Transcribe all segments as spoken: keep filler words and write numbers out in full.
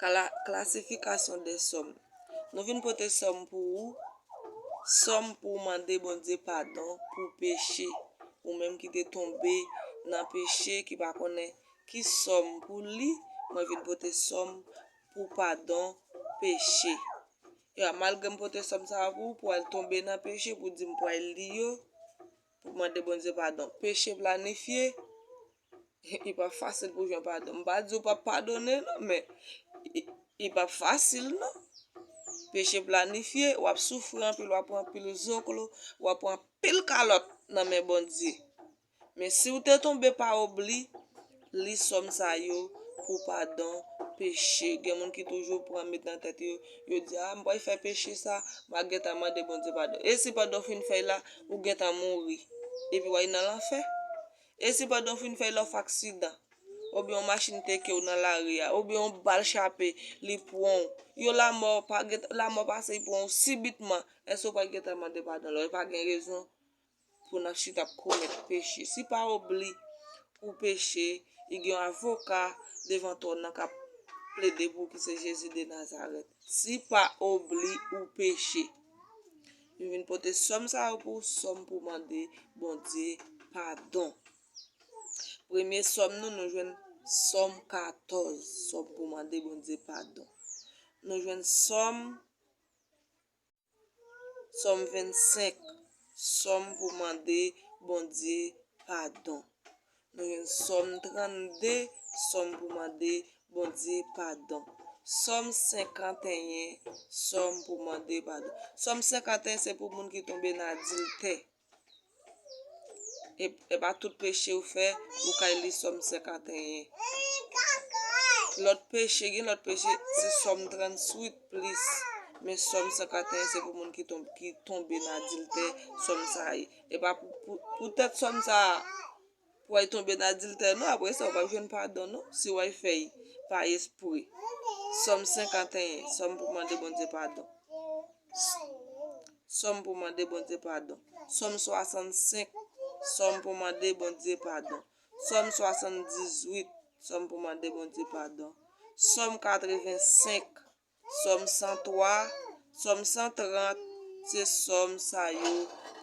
Kala- klasifikasyon de sòm. Nou vin pote sòm pou ou, sòm pou w mande Bondye padon pou peche, ou menm ki te tonbe nan peche, ki pa konnen ki sòm pou li, mwen vin pote sòm pou padon peche. E malgre m pote sòm sa a pou ou, pou al tonbe nan peche, pou di m pou al li yo, pou mande Bondye padon. Peche planifye, li pa fasil pou jwenn padon. M pa di w p ap padone non, men li, li p ap fasil non. Peche planifye, w ap soufri anpil, w ap pran anpil zoklo, w ap pran anpil kalòt nan men Bondye. Men si w te tonbe pa obli, li sòm sa yo pou padon peche. Gen moun ki toujou pran met nan tèt yo, yo di, a, m pral fè peche sa, m a gentan mande Bondye padon. E si pandan w fin fè l la, ou gentan mouri, epi w al nan lanfè? E si pandan w fin fè l la, w fè aksidan, oubyen yon machin teke w nan lari a, oubyen yon bal chape, li pran w, yon lanmò pa gentan, lanmò pase, li pran w sibitman, èske w pral gentan mande padon? Lè w pa gen rezon pou n ap chita ap komèt peche. Si pa obli ou peche, li gen yon avoka devan twòn nan k ap plede pou ou, ki se Jezi de Nazarèt. Si pa obli ou peche, m vin pote sòm sa yo pou ou, sòm pou mande Bondye padon. Premye sòm nou, nou jwenn sòm katòz, sòm pou mande Bondye padon. Nou jwenn sòm Sòm vennsenk, sòm pou mande Bondye padon. Nou jwenn sòm trannde, sòm pou mande Bondye padon. Sòm senkanteyen, sòm pou mande padon. Sòm senkanteyen se pou moun ki tonbe nan adiltè. E, e pa tout peche ou fè, ou kay li sòm senkanteyen. Lòt peche, gen lòt peche, se sòm tranntuit plis. Men sòm senkanteyen se pou moun ki tonbe, ki tonbe nan adiltè, sòm sa ye. E pa pou, pou, poutèt sòm sa a, pou w al tonbe nan adiltè, non, apre sa, ou p ap jwenn padon, non, si w al fè l pa espre. Sòm senkanteyen, sòm pou mande Bondye padon. Sòm pou mande Bondye padon. Sòm swasannsenk, sòm pou mande Bondye padon. Sòm swasanndizwit, sòm pou mande Bondye padon. Sòm katrevensenk, sòm santwa, sòm santrant, se sòm sa yo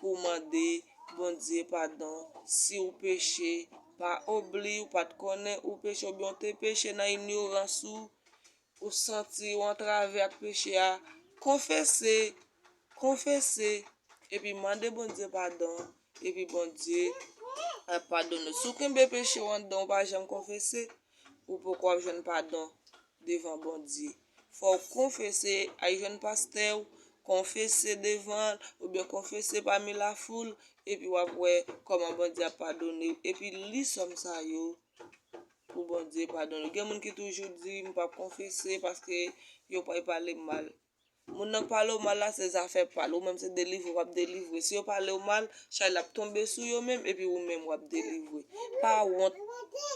pou mande Bondye padon. Si w peche, pa obli, ou pa t konnen ou peche, oubyen w te peche nan inyorans ou, ou santi w antrave ak peche a, konfese, konfese, epi mande Bondye padon, epi Bondye ap padone w. Si w kenbe peche w anndan w, ou pa janm konfese, ou poko ap jwenn padon devan Bondye. Fò w konfese, al jwenn pastè w, konfese devan l, oubyen konfese pami lafoul, epi w ap wè kòman Bondye ap padone w, epi li sòm sa yo pou Bondye padone w. Gen moun ki toujou di, "M p ap konfese paske yo pral pale m mal." Moun nan k pale w mal la, se zafè pa l. Ou menm se delivre w ap delivre. Si yo pale w mal, chay la ap tonbe sou yo menm, epi ou menm w ap delivre. Pa wont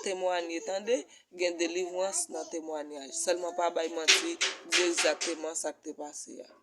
temwanye, tande. Gen delivrans nan temwanyaj. Sèlman pa bay manti, di egzakteman sa k te pase a.